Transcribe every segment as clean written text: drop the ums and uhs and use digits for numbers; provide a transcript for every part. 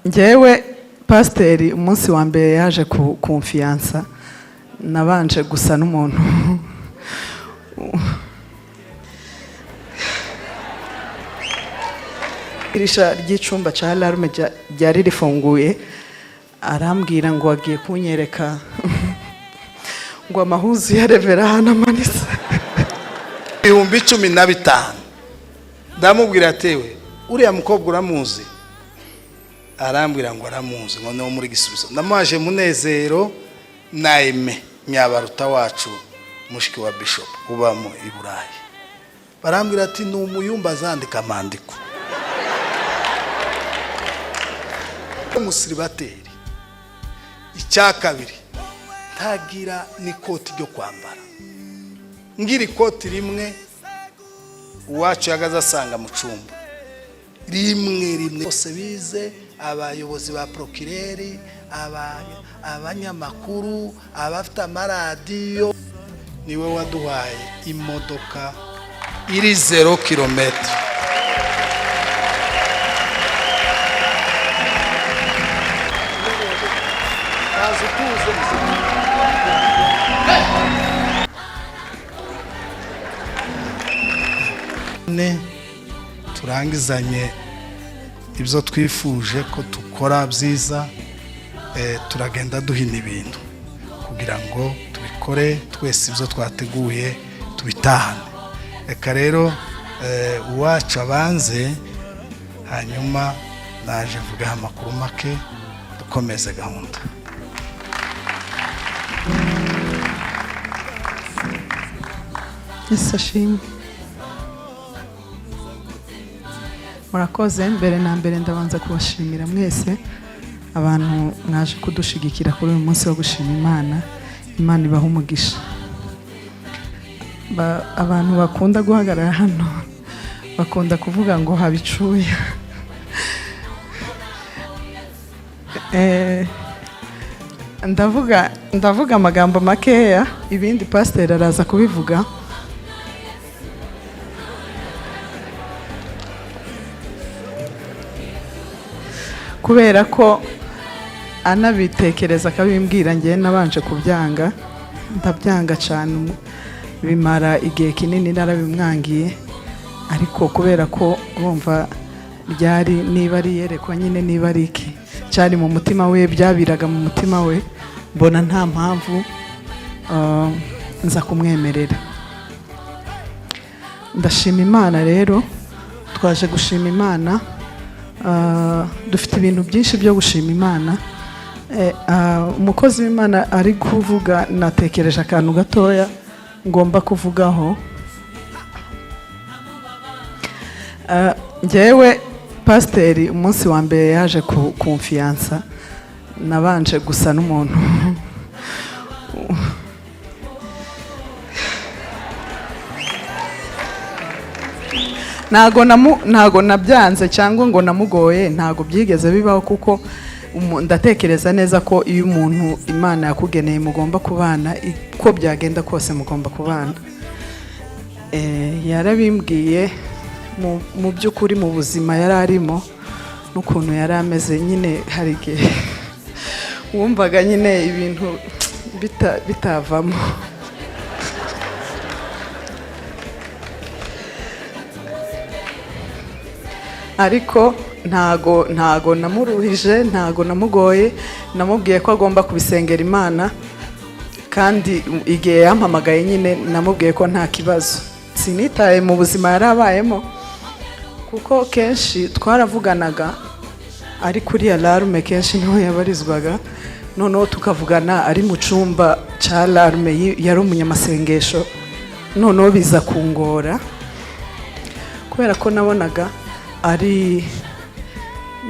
Njyewe pasiteri, umunsi wa mbere yaje kumfiyansa, nabanje gusa n'umuntu. Idirisha ry'icyumba cya alarme ryari rifunguye, arambwira ngo agiye kunyereka ngo amahuzu ya revera ahantu amanitse. 15,000. Ndamubwira, atewe uriya mukobwa uramuzi? Arambwira ngo aramuzi, ngo niwo muri Gisubizo. Ndamuhaje Munezero na Aime Nyabaruta wacu, mushiki wa bishop ubamo i Burayi. Barambwira ati ni umuyumba, azandika amandiko, umusiribateri. Icya kabiri, ntagira n'ikoti ryo kwambara. Ngira ikoti rimwe uwacu yagaze asanga mu cyumba, rimwe rimwe. Bose bize, abayobozi ba porokireri, abanyamakuru, abafite amaradiyo. Niwe waduhaye imodoka iri 0 kilometero. Kaza utuze. Ne turangizanye ibyo twifuje ko dukora byiza, turagenda duhina ibintu kugira ngo tubikore twese, ibyo twateguye tubitahane. Reka rero uwacu abanze, hanyuma naje mvugaho amakuru make, dukomeze gahunda. Yesu ashimwe. Murakoze. Mbere na mbere ndabanza kubashimira mwese abantu mwaje kudushigikira kuri uyu munsi wo gushima Imana. Imana ibaha umugisha. Abantu bakunda guhagarara hano bakunda kuvuga ngo haba icuya. Ndavuga amagambo makeya, ibindi pasiteri araza kubivuga. Kubera ko anabitekereza akabimbwira, ngewe nabanje kubyanga, ndabyanga cyane, bimara igihe kinini narabimwangiye. Ariko kubera ko bumva ryari, niba ari iyerekwa nyine, niba ari iki cyari mu mutima we, byabiraga mu mutima we, mbona nta mpamvu, nza kumwemerera. Ndashima Imana rero. Twaje gushima Imana. Dufite ibintu byinshi byo gushima Imana. Umukozi w'Imana ari kuvuga, natekereje akantu gatoya ngomba kuvugaho. Njyewe pasiteri, umunsi wa mbere yaje kumfiyansa, nabanje gusa n'umuntu. Ntago nabyanze cyangwa ngo namugoye, ntago byigeze bibaho, kuko ndatekereza neza ko iyo umuntu Imana yakugeneye mugomba kubana, uko byagenda kose mugomba kubana. Yarabimbwiye mu by'ukuri mu buzima yari arimo n'ukuntu yari ameze nyine, hari igihe wumvaga nyine ibintu bitavamo. Ariko ntago namuruhije, ntago namugoye. Namubwiye ko agomba kubisengera Imana, kandi igihe yampamagaye nyine namubwiye ko nta kibazo. Sinitaye mu buzima yari abayemo, kuko kenshi twaravuganaga ari kuri alarme, kenshi niho yabarizwaga. Noneho tukavugana ari mu cyumba cya alarme, yari umunyamasengesho. Noneho biza kungora kubera ko nabonaga ari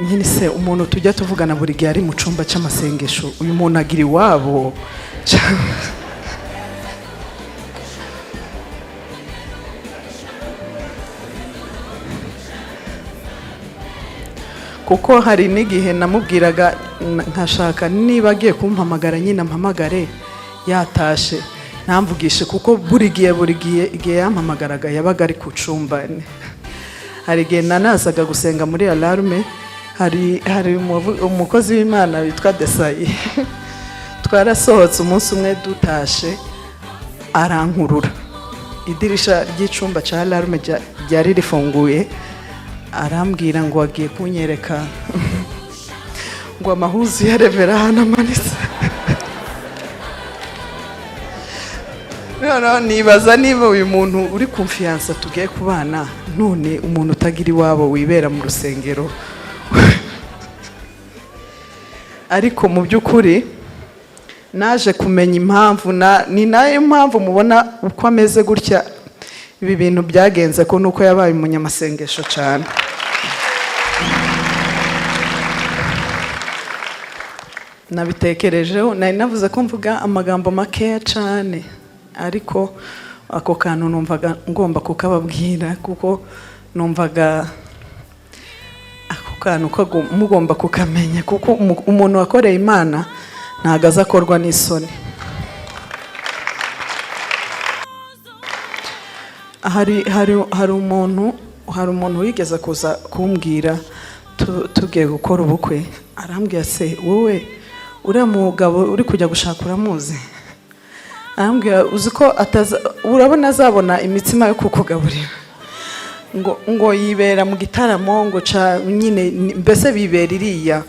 nyine se umuntu tujya tuvugana buri gihe ari mu cyumba cy'amasengesho, uyu muntu agira iwabo. Kuko hari n'igihe namubwiraga nkashaka niba agiye kumpamagara nyine ampamagare yatashe, ntamvugishe, kuko buri gihe, buri gihe igihe yampamagaraga yabaga ari ku cyumba. Hari igihe nanazaga gusenga muri alarme, Hari umukozi w'Imana witwa Desayi. Twarasohotse umunsi umwe dutashe, arankurura, idirisha ry'icyumba cya alarme ryari rifunguye, arambwira ngo agiye kunyereka ngo amahuzu ya revera ahantu amanitse. Noneho nibaza niba uyu muntu uri kumfiyansa tugiye kubana, none umuntu utagira iwabo, wibera mu rusengero. Ariko mu by'ukuri naje kumenya impamvu ni nayo mpamvu mubona uko ameze gutya. Ibi bintu byagenze ko nuko yabaye umunyamasengesho cyane. Nabitekerejeho, nari navuze ko mvuga amagambo makeya cyane, ariko ako kantu numvaga ngomba kukababwira, kuko numvaga ako kantu mugomba kukamenya, kuko umuntu wakoreye Imana ntabwo aza akorwa n'isoni. Hari umuntu wigeze kuza kumbwira tugiye gukora ubukwe, arambwira: "Se wowe, uriya mugabo uri kujya gushaka uramuzi?" Arambwira: "Uzi ko ataza, urabona azabona imitsima yo kukugaburira?" Ngo yibera mu gitaramo, ngo ca nyine mbese bibera iriya,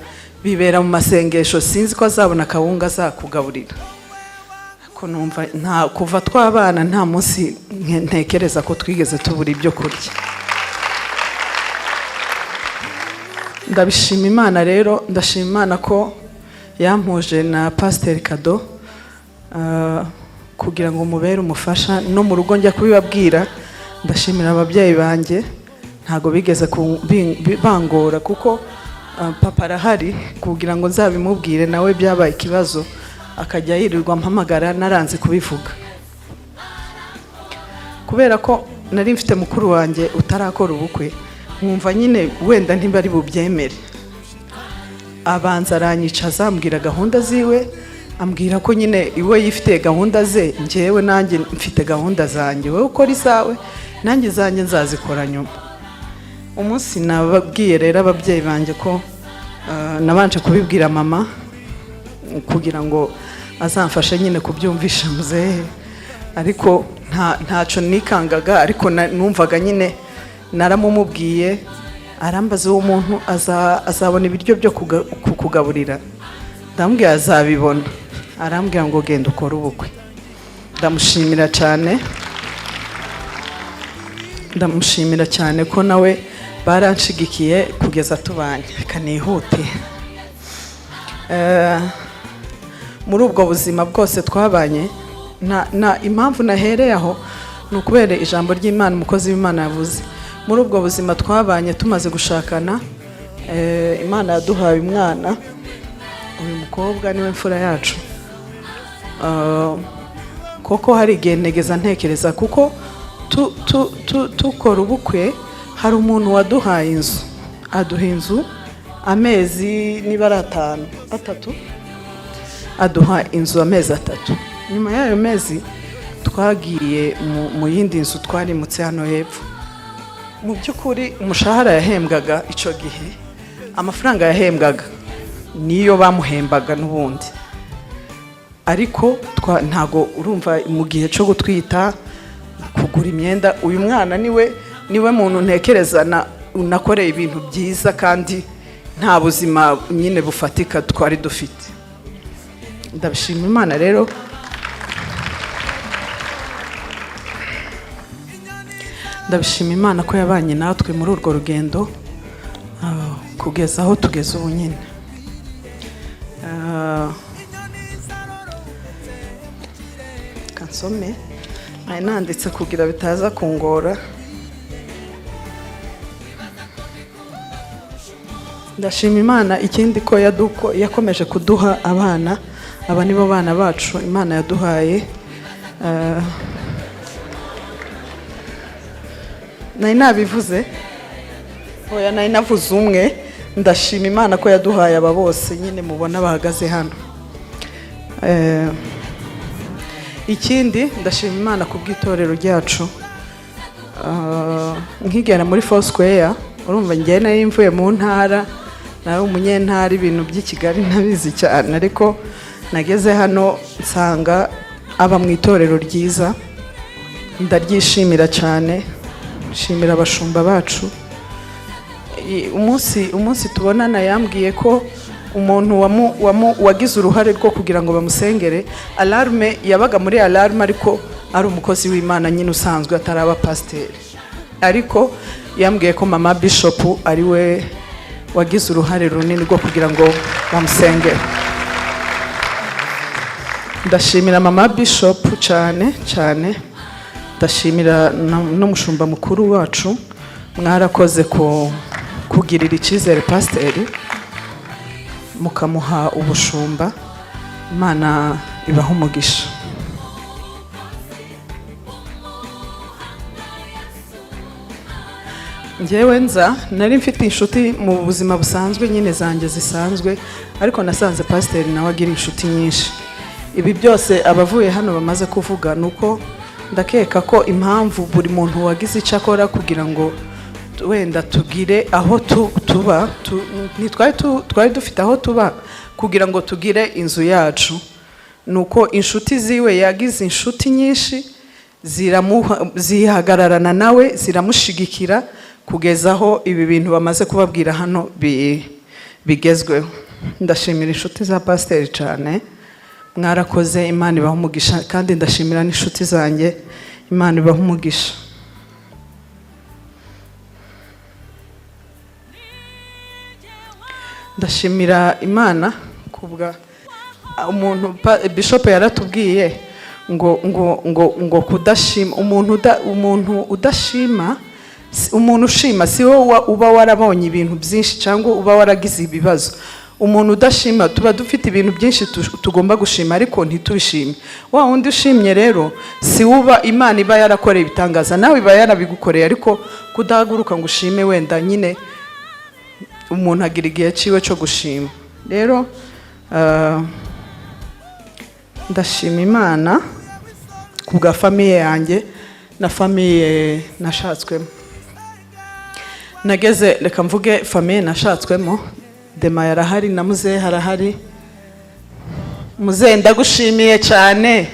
bibera mu masengesho, sinzi ko azabona akawunga azakugaburira. Ko numva nta kuva twabana nta munsi ntekereza ko twigeze tubura ibyo kurya. Ndabishima Imana rero, ndashima Imana ko yampuje na Pasiteri Kado kugira ngo mubere umufasha no mu rugo njya kubibabwira. Ndashimira ababyeyi banjye, ntabwo bigeze bangora, kuko papa arahari kugira ngo nzabimubwire, nawe byabaye ikibazo, akajya yirirwa mpamagara naranze kubivuga, kubera ko nari mfite mukuru wanjye utarakora ubukwe, nkumva nyine wenda ntibari bubyemere. Abanza aranyicaza, ambwira gahunda ziwe, ambwira ko nyine iwe yifitiye gahunda ze, njyewe nanjye mfite gahunda zanjye, wowe ukora izawe, nanjye izanjye nzazikora nyuma. Umunsi nababwiye rero ababyeyi banjye ko nabanje kubibwira mama kugira ngo azamfashe nyine kubyumvisha muzehe, ariko ntacyo nikangaga, ariko numvaga nyine naramumubwiye, arambaza: "Uwo muntu azabona ibiryo byo kukugaburira?" Ndamubwira: "Azabibona." Arambwira ngo: "Genda ukore ubukwe." Ndamushimira cyane, ndamushimira cyane ko nawe baranshigikiye kugeza tubanye. Reka nihute. Muri ubwo buzima bwose twabanye na impamvu nahereye aho ni ukubera ijambo ry'Imana umukozi w'Imana yavuze. Muri ubwo buzima twabanye tumaze gushakana, Imana yaduhaye umwana, uyu mukobwa niwe mfura yacu. Koko hari igihe ntegeza ntekereza, kuko tukora ubukwe hari umuntu waduhaye inzu, aduha inzu amezi niba ari atanu, atatu, aduha inzu amezi 3. Nyuma y'ayo mezi twagiye mu yindi nzu, twarimutse hano hepfo. Mu by'ukuri umushahara yahembwaga icyo gihe, amafaranga yahembwaga niyo bamuhembaga n'ubundi, ariko ntago urumva mu gihe cyo gutwita, kugura imyenda, uyu mwana niwe muntu ntekereza nakoreye ibintu byiza, kandi nta buzima nyine bufatika twari dufite. Ndabishima Imana rero. Ndabishima Imana ko yabanye natwe muri urwo rugendo kugeza aho tugeze ubu nyine. Kansome nari nanditse kugira bitaza kungora. Ndashima Imana ikindi ko yakomeje kuduha abana. Aba nibo bana bacu Imana yaduhaye. Nari nabivuze, oya, nari navuze umwe. Ndashima Imana ko yaduhaye aba bose nyine mubona bahagaze hano. Ikindi ndashima Imana ku bw'itorero ryacu. Nkigera muri Foursquare, urumva njyewe nari mvuye mu ntara, Nawe umunyentara, ibintu by'i Kigali ntabizi cyane, ariko nageze hano nsanga aba mu itorero ryiza, ndaryishimira cyane. Nshimira abashumba bacu. Umunsi tubonana yambwiye ko umuntu wagize uruhare rwo kugira ngo bamusengere Alarme, yabaga muri Alarme ariko ari umukozi w'Imana nyine usanzwe, ataraba pasiteri, ariko yambwiye ko mama bishop ari we wagize uruhare runini rwo kugira ngo bamusengere. Ndashimira mama bishop cyane cyane, ndashimira n'umushumba mukuru wacu. Mwarakoze ku kugirira icyizere pasiteri, mukamuha ubushumba. Imana ibaha umugisha. Njyewe nza nari mfite inshuti mu buzima busanzwe nyine zanjye zisanzwe, ariko nasanze pasiteri nawe agira inshuti nyinshi. Ibi byose abavuye hano bamaze kuvuga, ni uko ndakeka ko impamvu buri muntu wagize icyo akora kugira ngo wenda tugire aho tuba, ntitwari twari dufite aho tuba, kugira ngo tugire inzu yacu, ni uko inshuti ziwe, yagize inshuti nyinshi zihagararana nawe, ziramushigikira kugeza aho ibi bintu bamaze kubabwira hano bigezweho. Ndashimira inshuti za pasiteri cyane, mwarakoze, Imana ibaha umugisha. Kandi ndashimira n'inshuti zanjye, Imana ibaha umugisha. Ndashimira Imana kubwa umuntu bishop yaratubwiye ngo kudashima, umuntu udashima, umuntu ushima si wowe uba warabonye ibintu byinshi cyangwa uba waragize ibibazo. Umuntu udashima, tuba dufite ibintu byinshi tugomba gushima ariko ntitubishime. Wa wundi ushimye rero si uba Imana iba yarakoreye ibitangaza, nawe iba yarabigukoreye, ariko kudahaguruka ngo ushime, wenda nyine umuntu agira igihe cyiwe cyo gushima. Rero ndashima Imana ku bwa famille yanjye na famille nashatswemo. Nageze, reka mvuge famille nashatswemo, Dema yarahari na muzehe harahari. Muzehe, ndagushimiye cyane.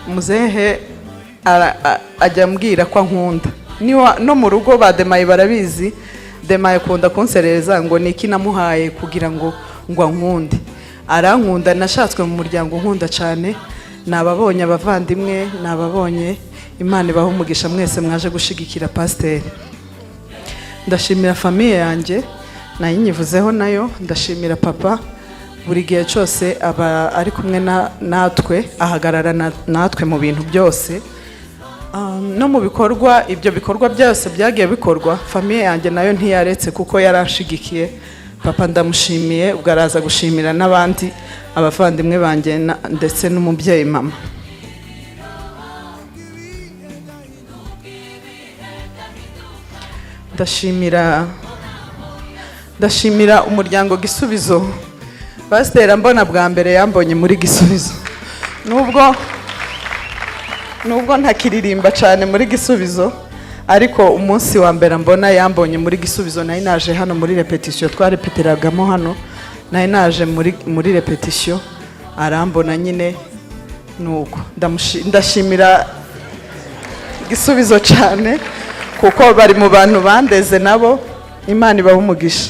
Muzehe ajya ambwira ko ankunda. Niwa no mu rugo ba Demaye barabizi. Demaye akunda kunserereza ngo ni iki namuhaye kugira ngo ankunde. Arankunda. Nashatswe mu muryango unkunda cyane. Nababonye abavandimwe, nababonye. Imana ibaha umugisha mwese mwaje gushigikira pasiteri. Ndashimira famille yanjye, nayo nyivuzeho nayo. Ndashimira papa, buri gihe cyose aba ari kumwe natwe, ahagarara natwe mu bintu byose, no mu bikorwa. Ibyo bikorwa byose byagiye bikorwa, famille yanjye nayo ntiyaretse kuko yaranshigikiye. Papa ndamushimiye, ubwo araza gushimira n'abandi abavandimwe banjye ndetse n'umubyeyi mama. Ndashimira umuryango Gisubizo. Pasiteri mbona bwa mbere yambonye muri Gisubizo, nubwo ntakiririmba cyane muri Gisubizo, ariko umunsi wa mbere mbona yambonye muri Gisubizo, nari naje hano muri répétition, twarepeteragamo hano, nari naje muri répétition, arambona nyine. Nuko ndashimira Gisubizo cyane kuko bari mu bantu bandeze nabo, Imana ibaha umugisha.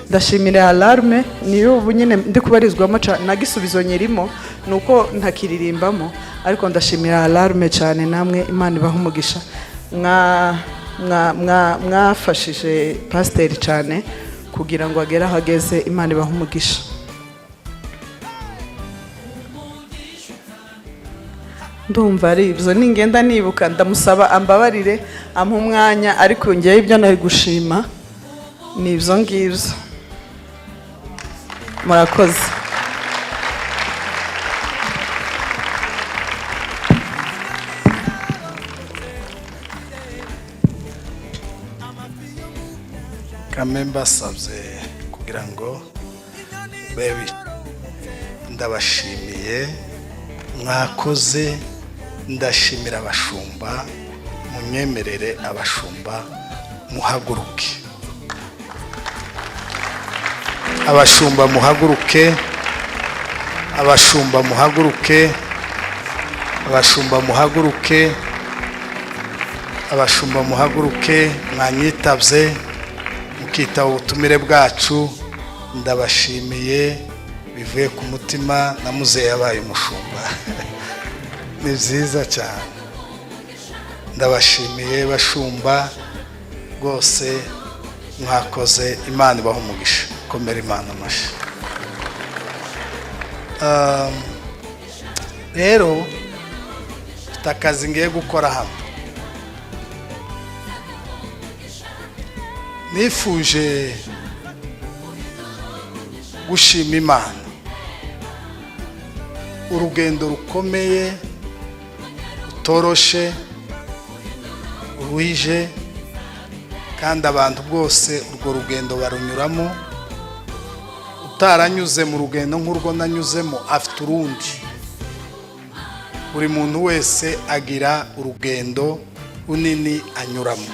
Ndashimira Alarme, niyo ubu nyine ndi kubarizwamo na Gisubizo nyirimo, nuko ntakiririmbamo, ariko ndashimira Alarme cyane. Namwe Imana ibaha umugisha, mwafashije pasiteri cyane kugira ngo agere aho ageze. Imana ibahe umugisha. Ndumva ari ibyo. Ningenda nibuka ndamusaba ambabarire, ampa umwanya, ariko ngewe ibyo nari gushima ni ibyo ngibyo. Murakoze. Kame mbasabye kugira ngo bebi, ndabashimiye, mwakoze. Ndashimira abashumba, munyemerere abashumba muhaguruke, abashumba muhaguruke, abashumba muhaguruke, abashumba muhaguruke, abashumba muhaguruke. Mwanyitabye mukitaba ubutumire bwacu, ndabashimiye bivuye ku mutima. Na muzehe yabaye umushumba, ni byiza cyane. Ndabashimiye bashumba rwose, mwakoze, Imana ibaha umugisha. Komera Imana amashyi. Rero mfite akazi ngiye gukora hano. Nifuje gushima Imana urugendo rukomeye, rutoroshe, ruhije, kandi abantu bwose urwo rugendo barunyuramo. Utaranyuze mu rugendo nk'urwo nanyuzemo afite urundi. Buri muntu wese agira urugendo runini anyuramo.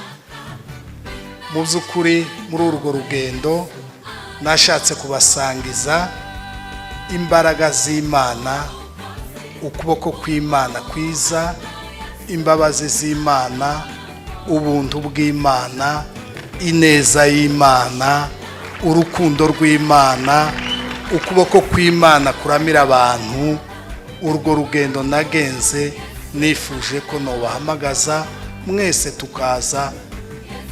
Mu by'ukuri, muri urwo rugendo nashatse kubasangiza imbaraga z'Imana, ukuboko kw'Imana kwiza, imbabazi z'Imana, ubuntu bw'Imana, ineza y'Imana, urukundo rw'Imana, ukuboko kw'Imana kuramira abantu. Urwo rugendo nagenze, nifuje ko nobahamagaza mwese tukaza,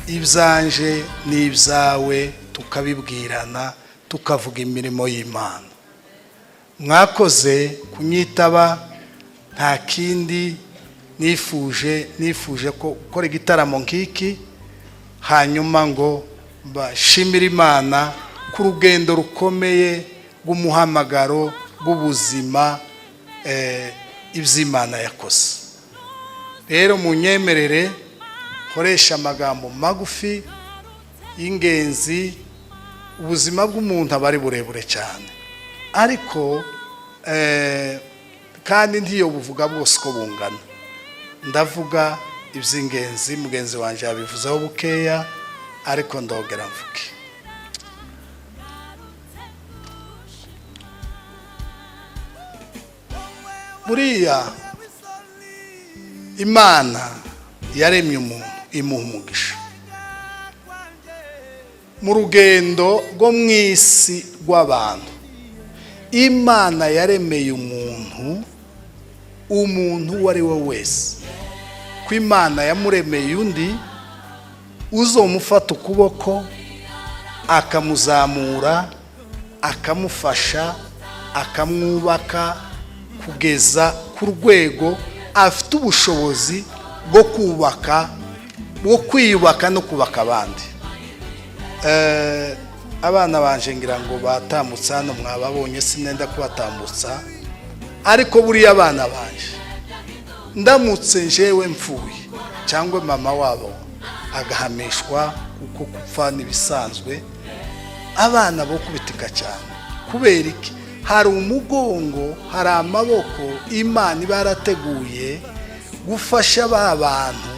ibyanje n'ibyawe tukabibwirana, tukavuga imirimo y'Imana. Mwakoze kunyitaba. Nta kindi nifuje, nifuje ko gukora igitaramo nk'iki, hanyuma ngo bashimire Imana ku rugendo rukomeye rw'umuhamagaro, rw'ubuzima, iby'Imana yakoze. Rero munyemerere nkoresha amagambo magufi y'ingenzi. Ubuzima bw'umuntu aba ari burebure cyane, ariko kandi ntiyo buvuga bwose uko bungana. Ndavuga iby'ingenzi. Mugenzi wanjye yabivuzeho bukeya, ariko ndogera mvuge. Buriya Imana yaremye umuntu, imuha umugisha mu rugendo rwo mu isi rw'abantu. Imana yaremeye umuntu, umuntu uwo ari we wese, ko Imana yamuremeye undi uzomufata ukuboko, akamuzamura, akamufasha, akamwubaka kugeza ku rwego afite ubushobozi bwo kubaka, bwo kwiyubaka no kubaka abandi. Abana banje ngira ngo batambutse hano, mwababonye, sinenda kubatambutsa. Ariko buriya abana banje, ndamutse njewe mfuye cyangwa mama wabo agahamishwa, kuko gupfa n'ibisanzwe, abana bo kubitika cyane. Kubera iki? Hari umugongo, hari amaboko Imana iba yarateguye gufasha ba bantu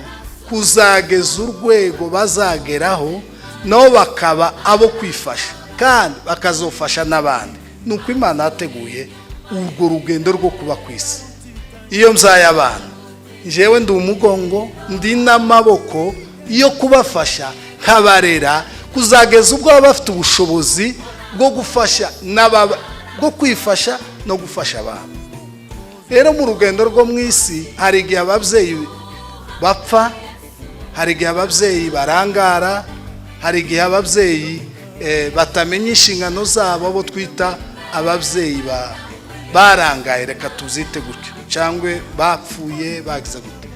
kuzageza urwego bazageraho, nabo bakaba abo kwifasha kandi bakazofasha n'abandi. Ni uko Imana yateguye urwo rugendo rwo kuba ku isi. Iyo mbyaye abana, njyewe ndi umugongo, ndi n'amaboko yo kubafasha, nkabarera kuzageza ubwo baba bafite ubushobozi bwo gufasha, bwo kwifasha no gufasha abantu. Rero mu rugendo rwo mu isi, hari igihe ababyeyi bapfa, hari igihe ababyeyi barangara, hari igihe ababyeyi batamenya inshingano zabo, abo twita ababyeyi barangaye, reka tuzite gutyo, cyangwa bapfuye, bagize gute.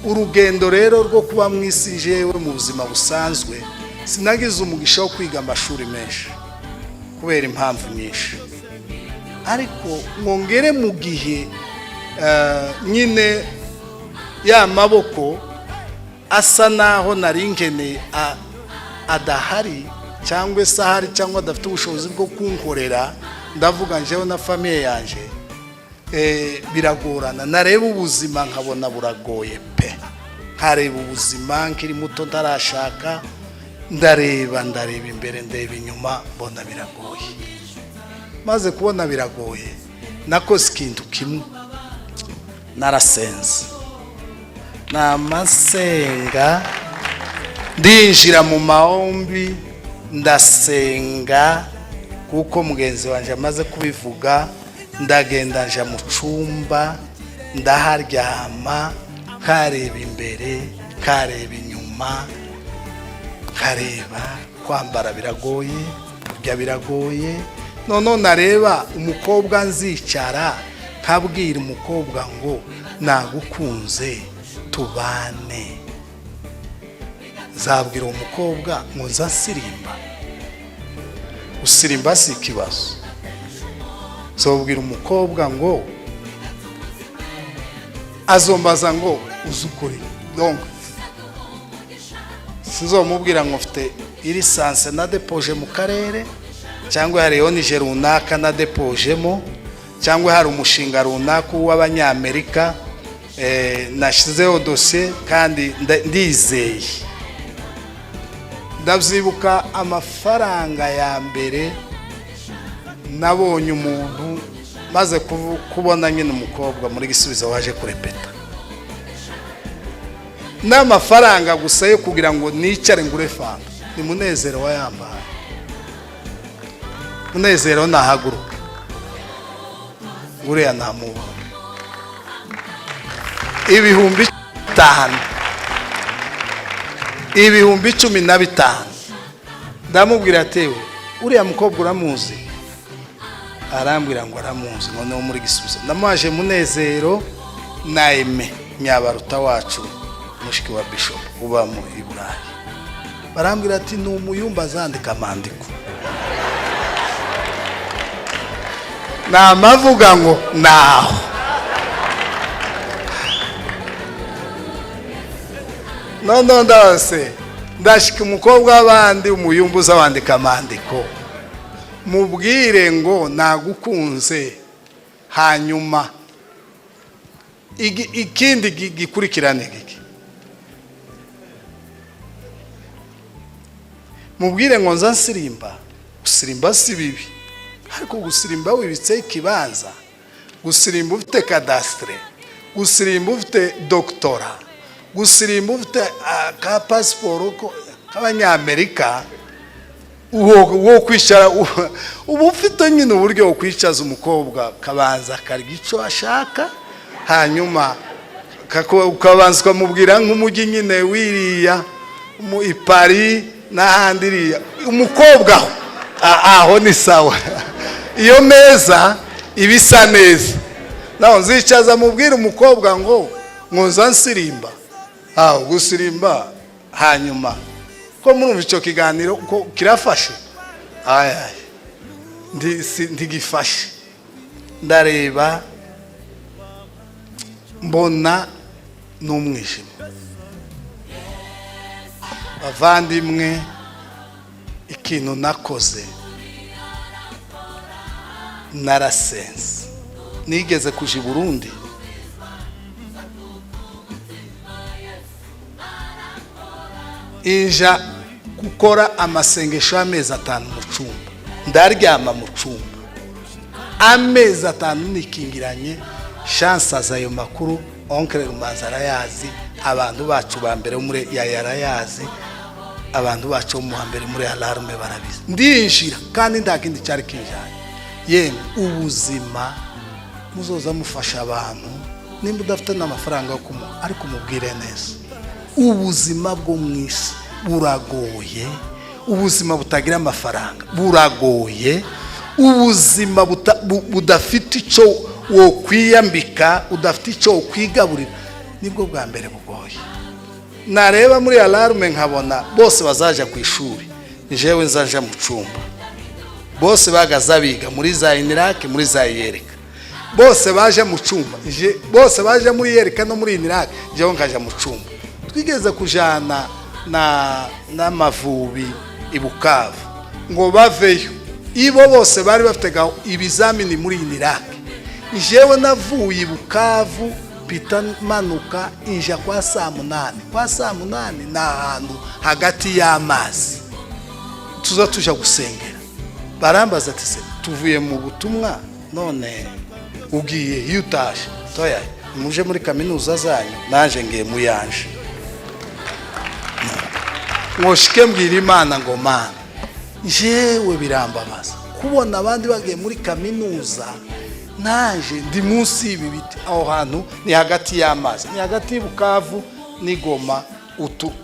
Urugendo rero rwo kuba mu isi, jewe mu buzima busanzwe sinagize umugisha wo kwiga amashuri menshi kubera impamvu nyinshi, ariko ngongere mu gihe nyine ya maboko asa naho nari nkeneye adahari. Cyangwa se ahari, cyangwa adafite ubushobozi bwo kunkorera. Ndavuga njyewe na famille yanje, biragorana. Nareba ubuzima nkabona buragoye pe. Nkareba ubuzima nkiri muto, ntarashaka, ndareba, ndareba imbere, ndeba inyuma, mbona biragoye. Maze kubona biragoye, nakoze ikintu kimwe: narasenze, namasenga, ndinjira mu mahombi, ndasenga. Kuko mugenzi wanjye amaze kubivuga, ndagenda nja mu cumba, ndaharyama, nkareba imbere, nkareba inyuma, nkareba kwambara biragoye, kurya biragoye. Noneho nareba umukobwa, nzicara nkabwira umukobwa ngo nagukunze, tubane. Nzabwira uwo mukobwa ngo nza nsirimba? Gusirimba si ikibazo. Nzobwira umukobwa ngo azombaza ngo uzi ukuri? Donc sinzomubwira ngo mfite licence na déposé mu karere, cyangwa hari ONG runaka na déposémo, cyangwa hari umushinga runaka w'Abanyamerika nashyizeho dosiye kandi ndizeye. Ndabyibuka amafaranga ya mbere nabonye umuntu, maze kubona nyine umukobwa muri Gisubizo waje kurepeta, n'amafaranga gusa yo kugira ngo nicare ngure fanta, ni Munezero wayambaye. Munezero nahaguruka, uriya namubona, 5000, 15,000. Ndamubwira atewe, uriya mukobwa uramuzi? Arambwira ngo aramuzi, ngo niwo muri Gisubizo. Ndamuhaje Munezero na Aime Nyabaruta wacu, mushiki wa bishop uba mu i Burayi. Barambwira ati ni umuyumba, azandika amandiko. Namavuga ngo naho noneho ndabase ndashika umukobwa w'abandi, umuyumba uzawandika amandiko, mubwire ngo nagukunze. Hanyuma ikindi gikurikirane giki? Mubwire ngo nza nsirimba? Gusirimba si bibi, ariko gusirimba wibitseho ikibanza, gusirimba ufite cadastre, gusirimba ufite doctorat, gusirimba ufite ka pasiporo k'Abanyamerika, wo kwicara uba ufite nyine uburyo wo kwicaza umukobwa, kabanza akarya icyo ashaka, hanyuma ukabanza ukamubwira nk'umujyi nyine wiriya mu i Paris n'ahandi iriya. Umukobwa aho aho ni sawa, iyo meza iba isa neza. Naho nzicaza mubwire umukobwa ngo nza nsirimba? Aho gusirimba, hanyuma ko murumva icyo kiganiro ko kirafashe, ayaye ntigifashe. Ndareba mbona n'umwijima. Bavandimwe, ikintu nakoze, narasenze. Nigeze kuja i Burundi, inja gukora amasengesho y'amezi 5 mu cumba. Ndaryama mu cumba amezi 5 nikingiranye. Chance aza ayo makuru, oncle Rumanzi arayazi, abantu bacu ba mbere muri yaya arayazi, abantu bacu bo mu wa mbere muri alarme barabizi. Ndinjira kandi nta kindi cyari kinjanye. Yemwe, ubuzima muzoza mufasha abantu, nimba udafite n'amafaranga yo kumuha, ariko umubwire neza. Ubuzima bwo mu isi buragoye, ubuzima butagira amafaranga buragoye, ubuzima budafite icyo wokwiyambika, udafite icyo wokwigaburira, nibwo bwa mbere bugoye. Nareba muri alarme nkabona bose bazaja ku ishuri, jewe nzaja mu cumba. Bose bagaza biga muri za INIRAK, muri za yereka, bose baje mu cumba, bose baje muri yereka no muri INIRAK, jewe nkaja mu cumba. Twigeze kujana na n'Amavubi i Bukavu. Ngo baveyo, ibo bose bari bafite ibizamini muri UNILAK. Jewe navuye i Bukavu, mpita manuka inja kwa saa munani. Kwa saa munani ni ahantu hagati y'amazi tuza tuja gusengera. Barambaza ati: "Se tuvuye mu butumwa, none ugiye iyo utashe?" Toya, muje muri kaminuza zanyu, naje ngiye mu yanje. Mwoshike mbwira Imana ngo: "Mana, jewe birambabaza kubona abandi bagiye muri kaminuza, naje ndi munsi y'ibi biti." Aho hantu ni hagati y'amazi, ni hagati y'Ibukavu n'Igoma,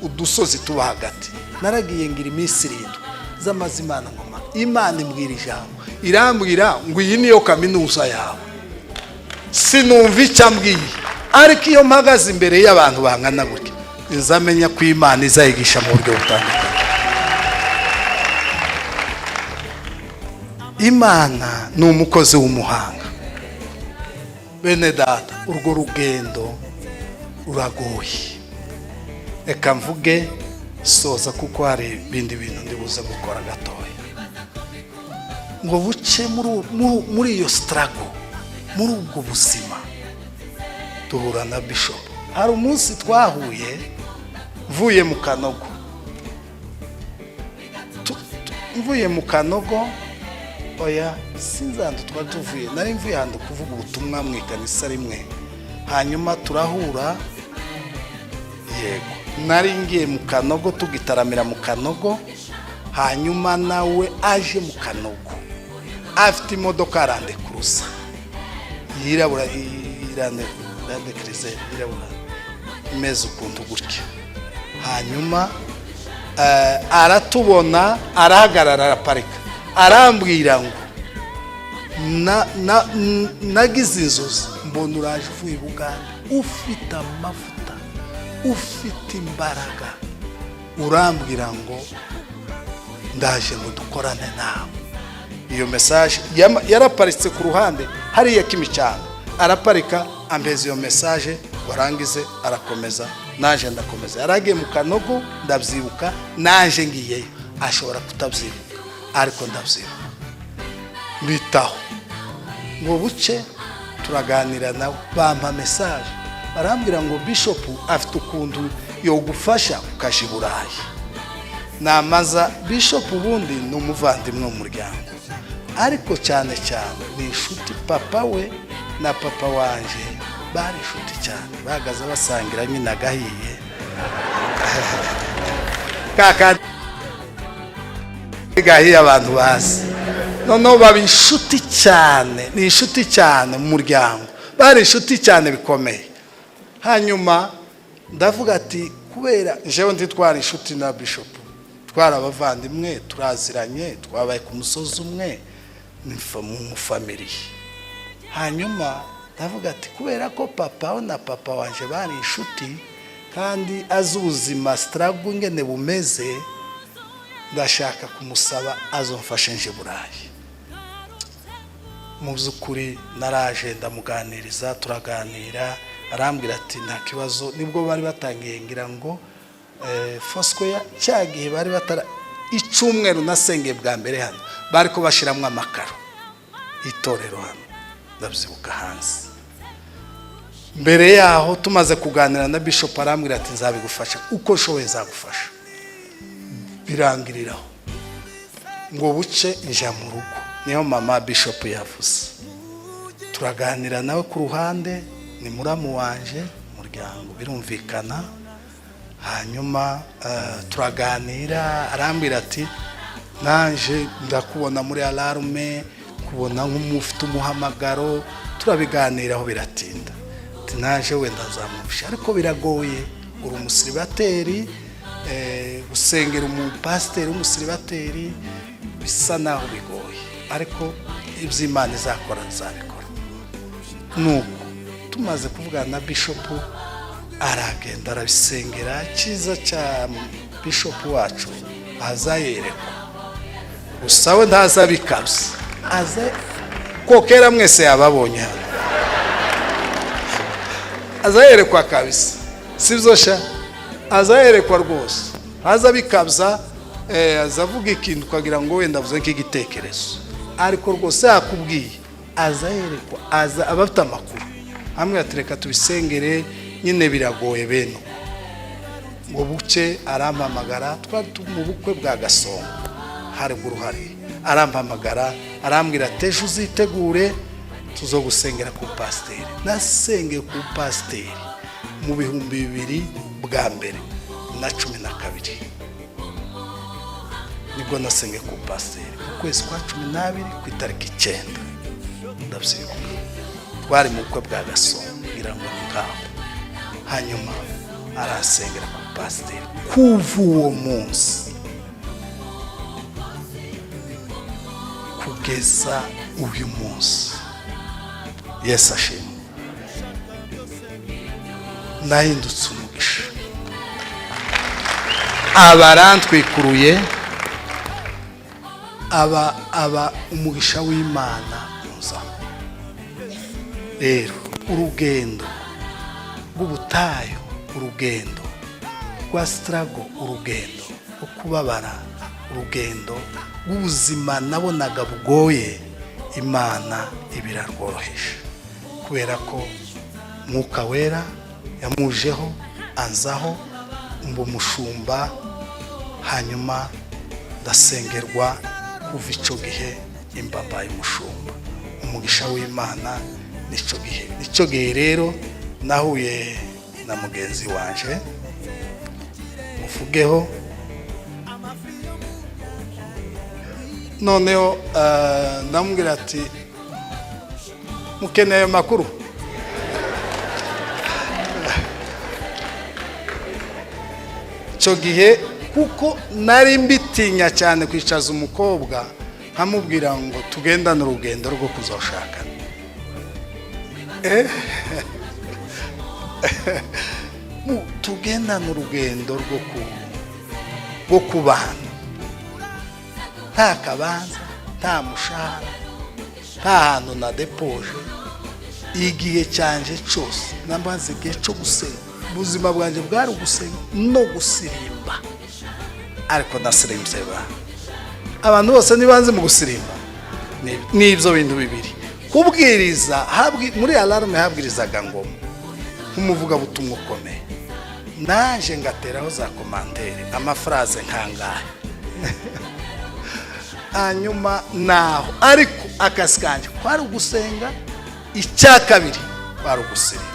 udusozi tuba hagati. Naragiye ngira iminsi 7 z'amazi. Imana ngoma, Imana imbwira ijambo, irambwira ngo: "Iyi niyo kaminuza yawe." Sinumva icyo ambwiye, ariko iyo mpagaze imbere y'abantu bangana gutya, nzamenya ko Imana izayigisha mu buryo butandukanye. Imana ni umukozi w'umuhanga. Bene data, urwo rugendo ruragoye. Reka mvuge soza, kuko hari ibindi bintu ndibuze gukora gatoya. Ngo buce muri iyo struggle, muri ubwo buzima, duhura na bishop. Hari umunsi twahuye mvuye mu Kanogo. Mvuye mu Kanogo, oya, sinzi ahantu twari tuvuye. Nari mvuye ahantu kuvuga ubutumwa mu ikanisa rimwe, hanyuma turahura. Yego, nari ngiye mu Kanogo, tugitaramira mu Kanogo, hanyuma nawe aje mu Kanogo afite imodoka Land Cruiser yirabura, Land Cruiser yirabura imeze ukuntu gutya. Hanyuma aratubona, arahagarara, araparika, arambwira ngo: "Nagize inzozi, mbona uraje uvuye i Bugande, ufite amavuta, ufite imbaraga, urambwira ngo ndaje ngo dukorane nawe." Iyo message yaraparitse ku ruhande hariya Kimicanga, araparika, ambeza iyo message, warangize arakomeza, naje ndakomeza. Yaragiye mu Kanogo, ndabyibuka, naje ngiyeyo. Ashobora kutabyibuka, ariko ndabyibuka. Mbitaho ngo buce turaganira nawe, bampa message, barambwira ngo bishopu afite ukuntu yogufasha ukaja i Burayi. Namaza bishopu, ubundi ni umuvandimwe w'umuryango, ariko cyane cyane ni inshuti. Papa we na papa wanje bari inshuti cyane, bahagaze basangira nyine agahiye kakandi gahiye abantu bazi. Noneho baba inshuti cyane, ni inshuti cyane mu muryango, bari inshuti cyane bikomeye. Hanyuma ndavuga ati kubera jewe ntitwara inshuti na bishopu, twari abavandimwe, turaziranye, twabaye ku musozi umwe, ni mu famille. Hanyuma ndavuga ati kubera ko papa we na papa wanje bari inshuti, kandi azi ubuzima, struggle ingene bumeze, ndashaka kumusaba azomfashe nje Burayi. Mu by'ukuri naraje, ndamuganiriza, turaganira, arambwira ati nta kibazo. Nibwo bari batangiye, ngira ngo Foursquare, cya gihe bari batara icyumweru nasengeye bwa mbere hano, bari ko bashyiramo amakaro itorero hano, ndabyibuka hanze. Mbere yaho tumaze kuganira na bishop, arambwira ati nzabigufasha uko nshoboye, nzagufasha. Birangiriraho. Ngo buce nja mu rugo, niho mama bishop yavuze, turaganira nawe ku ruhande, ni muramu wanje, umuryango birumvikana. Hanyuma turaganira, arambwira ati nanje ndakubona muri Alarme, kubona nk'umufite umuhamagaro. Turabiganiraho biratinda. Ati naje wenda nzamufasha, ariko biragoye, uri umusiribateri, gusengera umupasiteri w'umusiribateri bisa naho bigoye, ariko ibyo Imana izakora nzabikora. Nuko tumaze kuvugana na bishopu, aragenda arabisengera. Cyiza cya bishopu wacu, aza yerekwa gusa, we ntaza bikabye, aza ko kera mwese yababonye hano, aza yerekwa kabisa, sibyo sha? Aza yerekwa rwose, aza bikabya. Aza avuga ikintu ukagira ngo wenda avuze nk'igitekerezo, ariko rwose yakubwiye, aza yerekwa, aza aba afite amakuru. Hamwe ati: "Reka tubisengere nyine, biragoye bene uko." Ngo buce arampamagara, twari mu bukwe bwa Gasongo haruguru hari, arampamagara arambwira ati: "Ejo uzitegure, tuzo gusengera ku pasiteri." Nasengeye ku pasiteri mu 2012, nibwo nasengeye ku pasiteri mu kwezi kwa 12 ku itariki 9, ndabyibuka. Twari mu bukwe bwa Gasongo, ngira ngo ni ngaho. Hanyuma arasengera ku pasiteri. Kuva uwo munsi kugeza uyu munsi, Yesu ashimwe, nahindutse umugisha. Aba arantwikuruye, aba umugisha w'Imana unzaho. Rero urugendo rw'ubutayu, urugendo rwa struggle, urugendo rwo kubabara, urugendo rw'ubuzima nabonaga bugoye, Imana ibirarworoheje kubera ko Mwuka Wera yamujeho, anzaho, mba umushumba. Hanyuma ndasengerwa, kuva icyo gihe imbabaye umushumba, umugisha w'Imana. Nicyo gihe rero nahuye na mugenzi wanje muvugeho. Noneho ndamubwira ati: "Mukeneye ayo makuru?" Icyo gihe kuko nari mbitinya cyane kwicaza umukobwa nkamubwira ngo tugendane urugendo rwo kuzoshakana, tugendane urugendo rwo kubana nta kabanza, nta mushahara, nta hantu na depoje. Igihe cyanje cyose namaze igihe cyo gusenga. Ubuzima bwanjye bwari ugusenga no gusirimba, ariko ndasirimbye ba abantu bose ntibanze mu gusirimba. Ni ibyo bintu bibiri. Kubwiriza muri Alarme habwirizaga Ngoma nk'umuvugabutumwa ukomeye, naje ngateraho za commentaires, amaphrase nkangahe, hanyuma naho. Ariko akazi kanjye kwari ugusenga, icya kabiri kwari ugusirimba.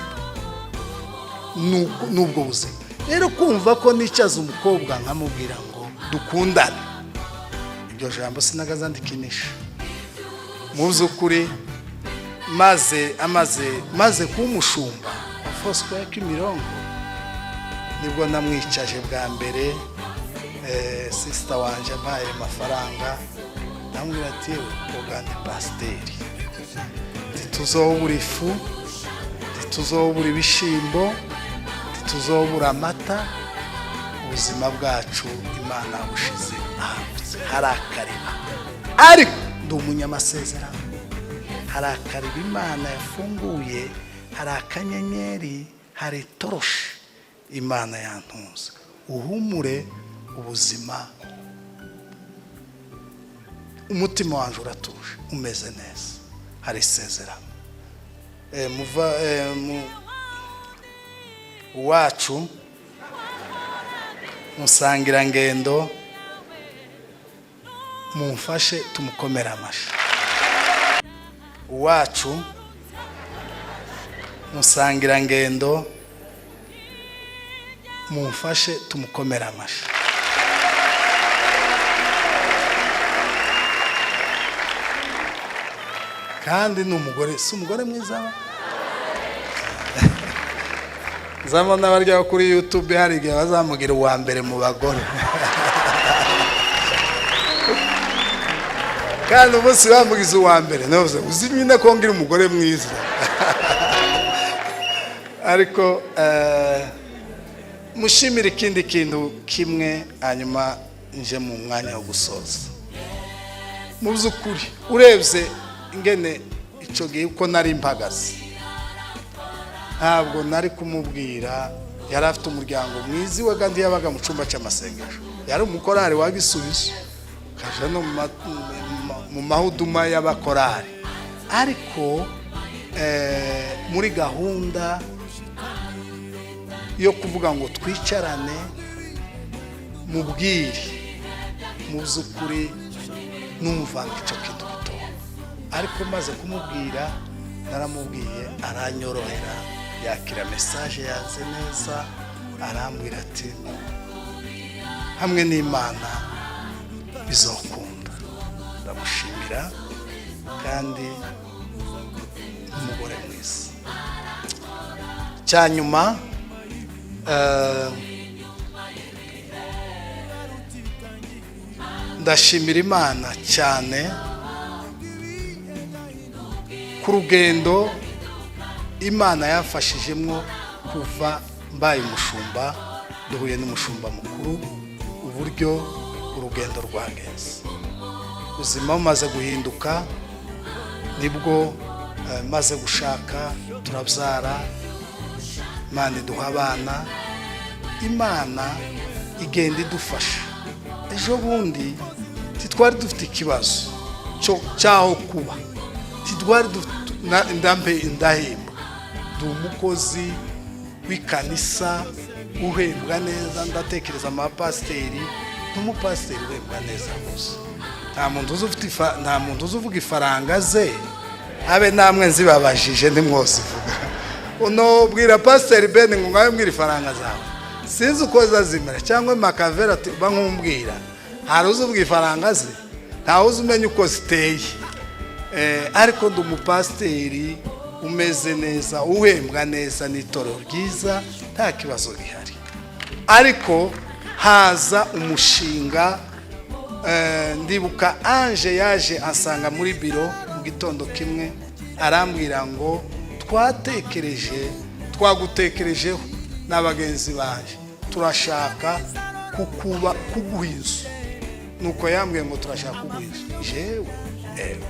N'ubwo buzima rero, kumva ko nicaza umukobwa nkamubwira ngo dukundane, iryo jambo sinagaza ndikinisha. Mu by'ukuri maze amaze maze kuba umushumba wa Foursquare Kimironko, nibwo namwicaje bwa mbere. Sister wanje ampaye amafaranga, ndamubwira ati: "Yewe ugande pasiteri, ntituzobura ifu, ntituzobura ibishimbo, ntituzobura amata. Ubuzima bwacu Imana bushize ahantu hari akariba, ariko ndi umunyamasezerano. Hari akariba Imana yafunguye, hari akanyenyeri, hari itoroshi Imana yantunze. Uhumure, ubuzima, umutima wanjye uratuje, umeze neza, hari isezerano." Muva uwacu musangirangendo, mumfashe tumukomere amashyi. Uwacu musangirangendo, mumfashe tumukomere amashyi. Kandi ni umugore, si umugore mwiza ba? Nzabona barya kuri YouTube, hari igihe bazamugira uwa mbere mu bagore. Kandi umunsi bamugize uwa mbere, navuze uzi nyine ko ngira umugore mwiza. Ariko mushimire ikindi kintu kimwe, hanyuma nje mu mwanya wo gusoza. Mu by'ukuri urebye ingene icyo gihe uko nari mpagaze, ntabwo nari kumubwira. Yari afite umuryango mwiza iwe, kandi yabaga mu cyumba cy'amasengesho. Yari umukorari wa Gisubizo, kaja no mu mahuduma y'abakorari, ariko muri gahunda yo kuvuga ngo twicarane mubwire, mu by'ukuri numva icyo kintu gito, ariko maze kumubwira, naramubwiye aranyorohera, yakira message yanze neza, arambwira ati: "Hamwe n'Imana bizokunda." Ndamushimira kandi umugore mwiza. Cya nyuma, ndashimira Imana cyane ku rugendo Imana yafashijemo kuva mbaye umushumba, duhuye n'umushumba mukuru, uburyo urugendo rwagenze, ubuzima bumaze guhinduka, nibwo maze gushaka, turabyara, Imana iduha abana, Imana igenda idufasha. Ejo bundi ntitwari dufite ikibazo cyaho kuba, ntitwari dufite ndahembwa, ndi umukozi w'ikanisa uhembwa neza. Ndatekereza amapasiteri n'umupasiteri uhembwa neza gusa, nta muntu uzi uvuga ifaranga ze, abe namwe nzibabajije ntimwozivuga. Uno bwira Pasiteri Ben ngo ngawe mbwira ifaranga zawe, sinzi uko zazimera, cyangwa Makavera ati ba nkumbwira, hari uzi uvuga ifaranga ze? Ntawe uzi umenya uko ziteye. Ariko ndi umupasiteri umeze neza, uhembwa neza n'itorero ryiza, nta kibazo gihari. Ariko haza umushinga, ndibuka Ange yaje ansanga muri biro mu gitondo kimwe, arambwira ngo twatekereje, twagutekerejeho na bagenzi banjye, turashaka kukuba kuguha inzu. Nuko yambwiye ngo turashaka kuguha inzu. Jewe ewe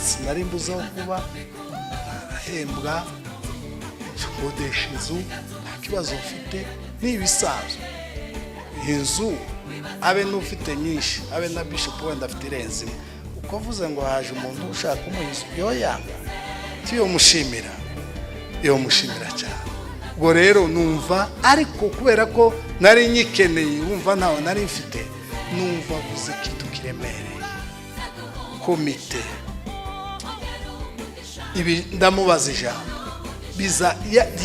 sinari mbuze aho kuba, narahembwa, nkodesha inzu, nta kibazo mfite, ni ibisanzwe. Inzu abe n'ufite nyinshi, abe na bishop wenda afite irenze imwe, uko avuze ngo haje umuntu ushaka kumuha inzu, yoyanga? Tiyomushimira, yomushimira cyane. Ubwo rero numva, ariko kubera ko nari nyikeneye, wumva ntawe nari mfite, numva avuze ikintu kiremereye. Komite ibi, ndamubaza ijambo biza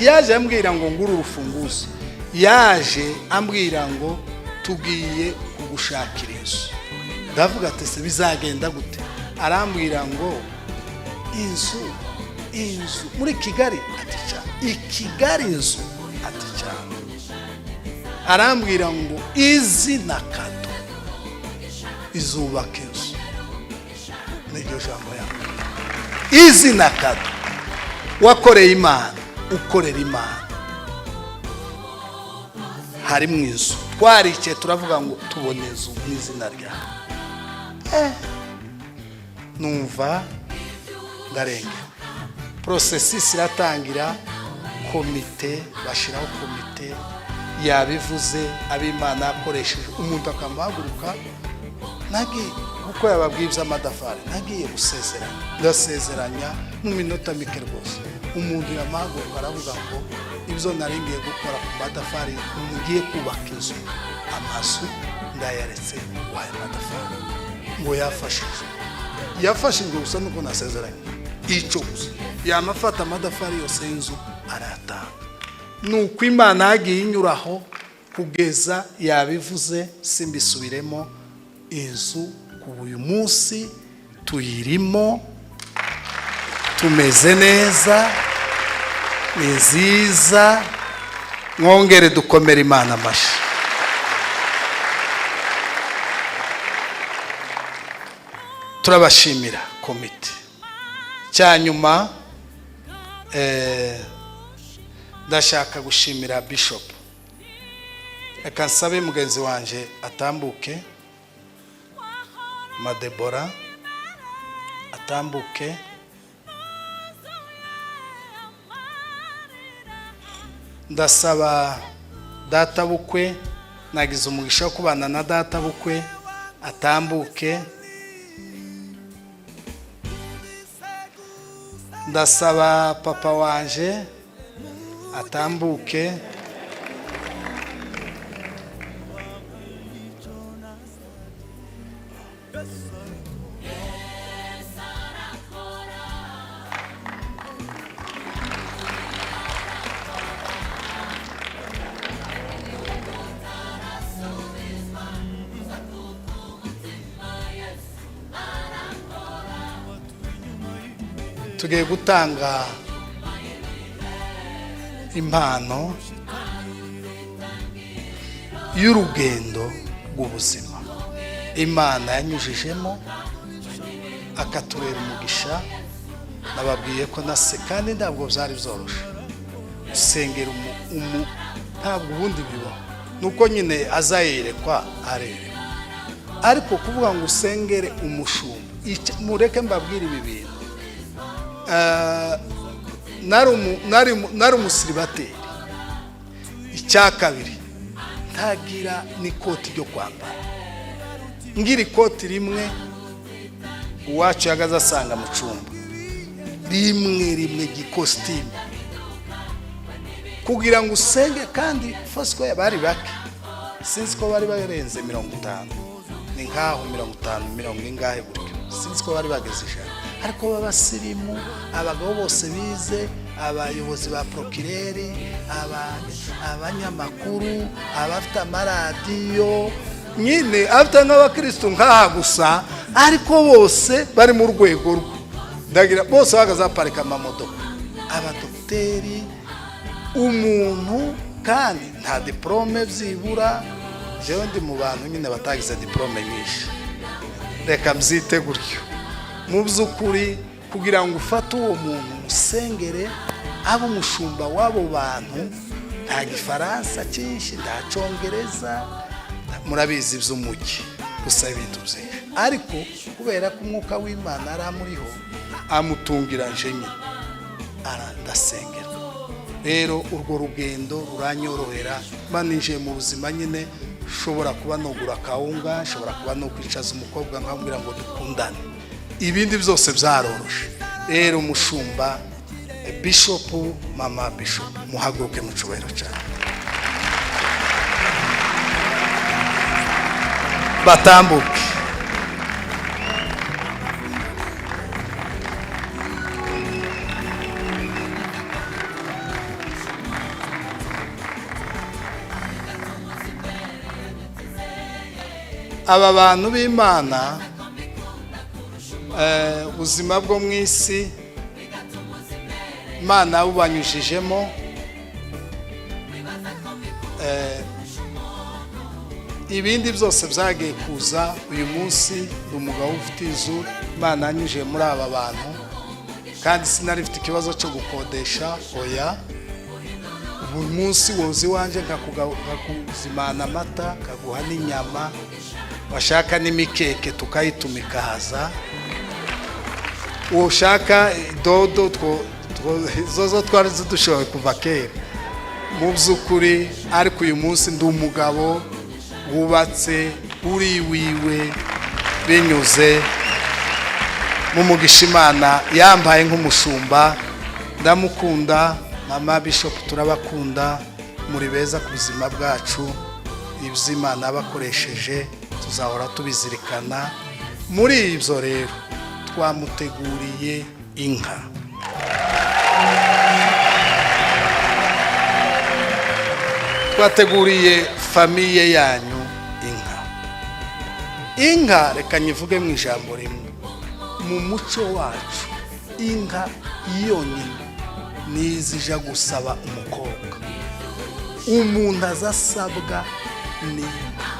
yaje ambwira ngo nguru urufunguzo, yaje ambwira ngo tugiye kugushakira inzu. Ndavuga ati: "Se bizagenda gute?" Arambwira ngo inzu, inzu muri Kigali? Ati cyane. I Kigali inzu? Ati cyane. Arambwira ngo izina kado izubaka inzu, niryo jambo yambwiye. Izina kado wakoreye Imana, ukorera Imana, harimo inzu. Twaricaye turavuga ngo tubone inzu mu izina ryawe. Numva ndarengewe. Processus iratangira, komite bashyiraho komite. Yabivuze, ab'Imana yakoresheje, umuntu akamuhaguruka. Nagiye kuko yababwiye iby'amatafari, nagiye gusezeranya, ndasezeranya mu minota mike rwose. Umuntu yamuhaguruka aravuga ngo ibyo nari ngiye gukora ku matafari, ngiye kubaka inzu, amazu ndayaretse, wayo matafari. Ngo yafashijwe, yafashijwe gusa nuko nasezeranye icyo gusa, yamafata amatafari yose y'inzu arayatanga. Ni uko Imana yagiye inyuraho kugeza yabivuze, simbisubiremo. Inzu kuva uyu munsi tuyirimo, tumeze neza, ni nziza. Mwongere dukomere Imana amashyi. Turabashimira komite. Cya nyuma, ndashaka gushimira bishop. Reka nsabe mugenzi wanjye atambuke, Madebora atambuke. Ndasaba data bukwe. Nagize umugisha wo kubana na data bukwe, atambuke. Ndasaba papa wanje atambuke. Tugiye gutanga impano y'urugendo rw'ubuzima Imana yanyujijemo akatubera umugisha. Nababwiye ko nase kandi ntabwo byari byoroshe gusengera ntabwo ubundi bibaho, nuko nyine azayerekwa arerekwa, ariko kuvuga ngo usengere umushumba, mureke mbabwire ibi bintu. Nari umusiribateri. Icya kabiri, ntagira n'ikoti ryo kwambara, ngira ikoti rimwe uwacu yagaze asanga mu cyumba, rimwe rimwe ry'ikositimu kugira ngo usenge. Kandi Foursquare bari bake, sinzi ko bari barenze 50, ni nkaho 50, mirongo ingahe gutyo, sinzi ko bari bageze 100, ariko b'abasirimu, abagabo bose bize, abayobozi ba porokireri, abanyamakuru, abafite amaradiyo nyine, afite nk'abakirisitu nk'aha gusa, ariko bose bari mu rwego rwe. Ndagira bose bahagaze baparika amamodoka, abadogiteri, umuntu kandi nta diporome byibura. Jewe ndi mu bantu nyine batagize diporome nyinshi, reka mbyite gutyo. Mu by'ukuri, kugira ngo ufate uwo muntu musengere abe umushumba w'abo bantu, nta Gifaransa cyinshi, nta Cyongereza, murabizi iby'umujyi gusa, ibintu byinshi, ariko kubera ko umwuka w'Imana ari amuriho, amutungira nje nyine ndasengerwa. Rero urwo rugendo ruranyorohera, mba ninjiye mu buzima nyine, nshobora kuba nugura akawunga, nshobora kuba no kwicaza umukobwa nkamubwira ngo dukundane, ibindi byose byaroroshe. Rero umushumba, bishopu, mama bishopu, muhaguruke mu cyubahiro cyane, batambuke. Aba bantu b'Imana, ubuzima bwo mu isi Imana bubanyujijemo, ibindi byose byagiye kuza. Uyu munsi ndi umugabo ufite inzu Imana yanyujije muri aba bantu, kandi sinari mfite ikibazo cyo gukodesha, oya. Buri munsi woza iwanjye nkakuzimana amata, nkaguha n'inyama, washaka n'imikeke tukayituma ikahaza, ushaka dodo zo twari zidushoboye kuva kera mu by'ukuri. Ariko uyu munsi ndi umugabo wubatse uri wiwe binyuze mu mugisha Imana yambaye nk'umushumba. Ndamukunda mama bishop, turabakunda, muri beza ku buzima bwacu. Ibyo Imana yabakoresheje tuzahora tubizirikana. Muri ibyo rero twamuteguriye inka. Twateguriye famille yanyu inka. Inka, reka nyivuge mu ijambo rimwe, mu muco wacu inka yonyine nizija gusaba umukobwa. Umuntu azasabwa ni inka,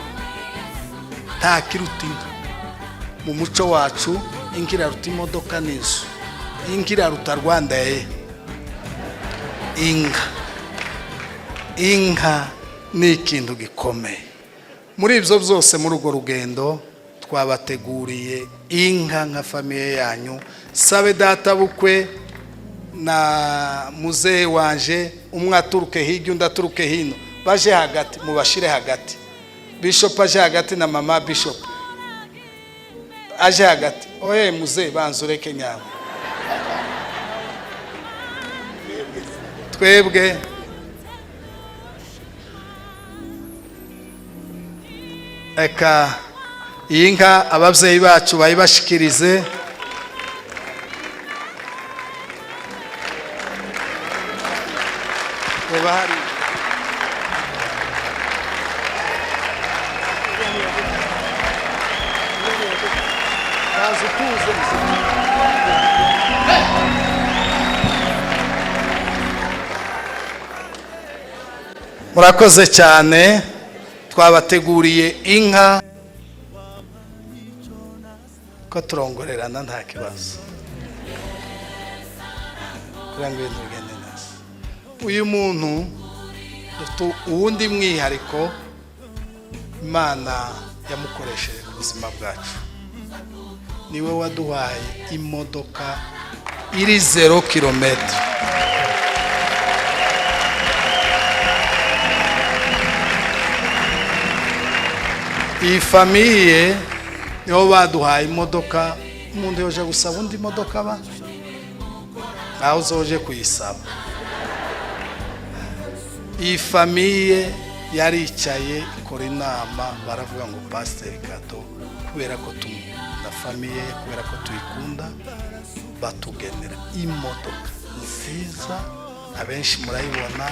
nta kiruta inka mu muco wacu. Inka iraruta imodoka n'inzu, inka iraruta Rwanda ye. Inka, inka ni ikintu gikomeye. Muri ibyo byose, muri urwo rugendo twabateguriye inka nka famille yanyu. Sabe data bukwe na muzehe wanje, umwe aturuke hirya, undi aturuke hino, baje hagati, mubashire hagati. Bishop aje hagati na mama bishop aje hagati. Oye muze, banza ureke nyabo. Twebwe reka iyi nka ababyeyi bacu bayibashikirize. Hoba hari baza utuze. Murakoze cyane, twabateguriye inka ko turongorerana, nta kibazo, kugira ngo ibintu bigende neza. Uyu muntu dufite uwundi mwihariko Imana yamukoresheje ku buzima bwacu. Niwe waduhaye imodoka iri 0 kilomètre. Iyi famille nibo baduhaye imodoka. Umuntu yoje gusaba undi modoka, ba nawe uzoje kuyisaba. Iyi famille yaricaye ikora inama, baravuga ngo Pasiteri Kado, kubera ko na famille, kubera ko tuyikunda, batugenera imodoka nziza, abenshi murayibona,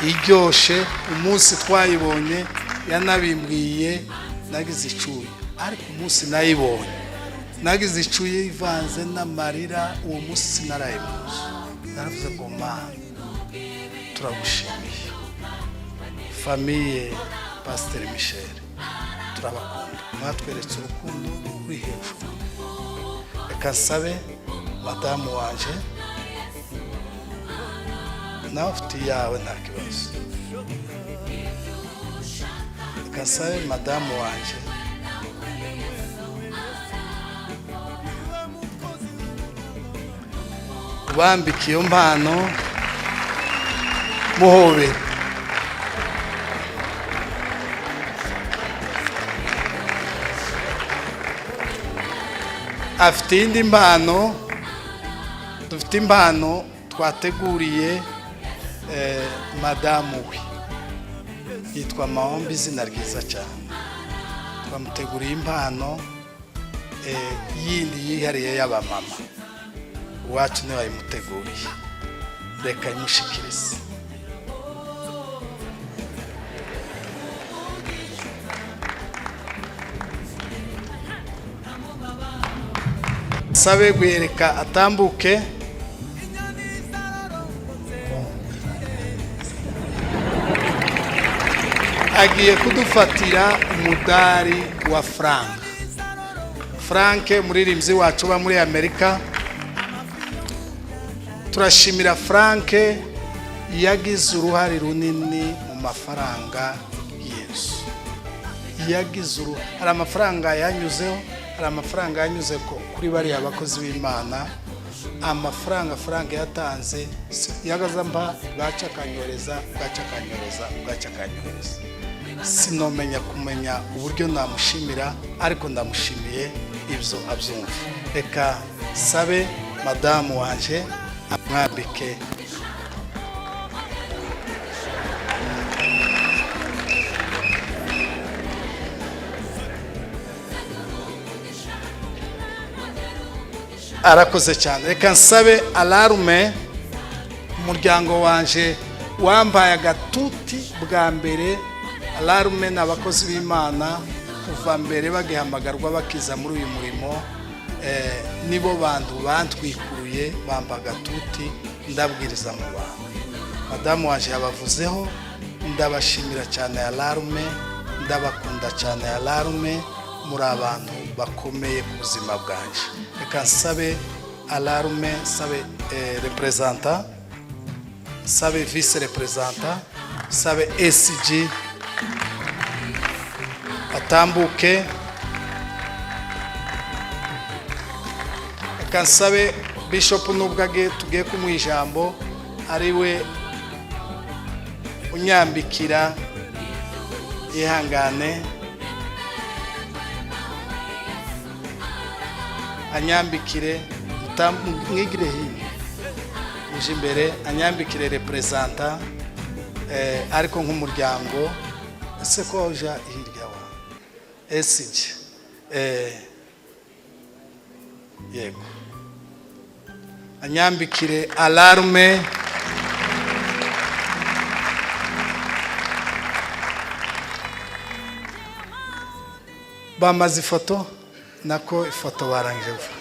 iryoshe. Umunsi twayibonye yanabimbwiye, nagize icuye, ariko umunsi nayibonye nagize icuye ivanze n'amarira. Uwo munsi sinaraye mu nzu, naravuze ngo: "Mana, turagushimiye." Famille Pasiteri Michel, turabakunda, mwatweretse urukundo ruri hejuru. Reka nsabe madamu wanje, nawe ufite iyawe, nta kibazo. Reka nsabe madamu wanje ubambika iyo mpano, muhobere. Afite iyindi mpano. Dufite impano twateguriye madamu we, yitwa Mahombi, izina ryiza cyane. Twamuteguriye impano yindi yihariye y'abamama. Iwacu niwe wayimuteguriye, reka imushikirize. Sabe guhereka atambuke. Agiye kudufatira umudari wa Frank. Frank, umuririmbyi wacu uba muri Amerika. Turashimira Frank, yagize uruhare runini mu mafaranga y'inzu. Yagize uruhare, hari amafaranga yanyuzeho, hari amafaranga yanyuze kuri bariya bakozi b'Imana. Amafaranga Frank yatanze yagaza mpa bwaca akanyohereza, bwaca akanyohereza, bwaca akanyohereza. Sinomenya kumenya uburyo namushimira, ariko ndamushimiye, ibyo abyumva. Reka sabe madamu wanje amwambike. Arakoze cyane. Reka nsabe Alarme, umuryango wanje wambaye agatuti bwa mbere. Alarme ni abakozi b'Imana kuva mbere bagihamagarwa, bakiza muri uyu murimo. Nibo bantu bantwikuruye, bamba agatuti, ndabwiriza mu bantu. Madamu wanje yabavuzeho. Ndabashimira cyane Alarme, ndabakunda cyane Alarme, muri abantu bakomeye ku buzima bwanje. Reka nsabe Alarme, nsabe représentant, nsabe vice représentant, nsabe SG atambuke. Reka nsabe bishop, nubwo tugiye kumuha ijambo, ari we unyambikira. Yihangane, anyambikire. Mwigire hino, uje imbere, anyambikire représentant, ariko nk'umuryango. Ese ko uja hirya wa esije? Yego, anyambikire alarme. Bamaze ifoto, nako ifoto barangije gufata.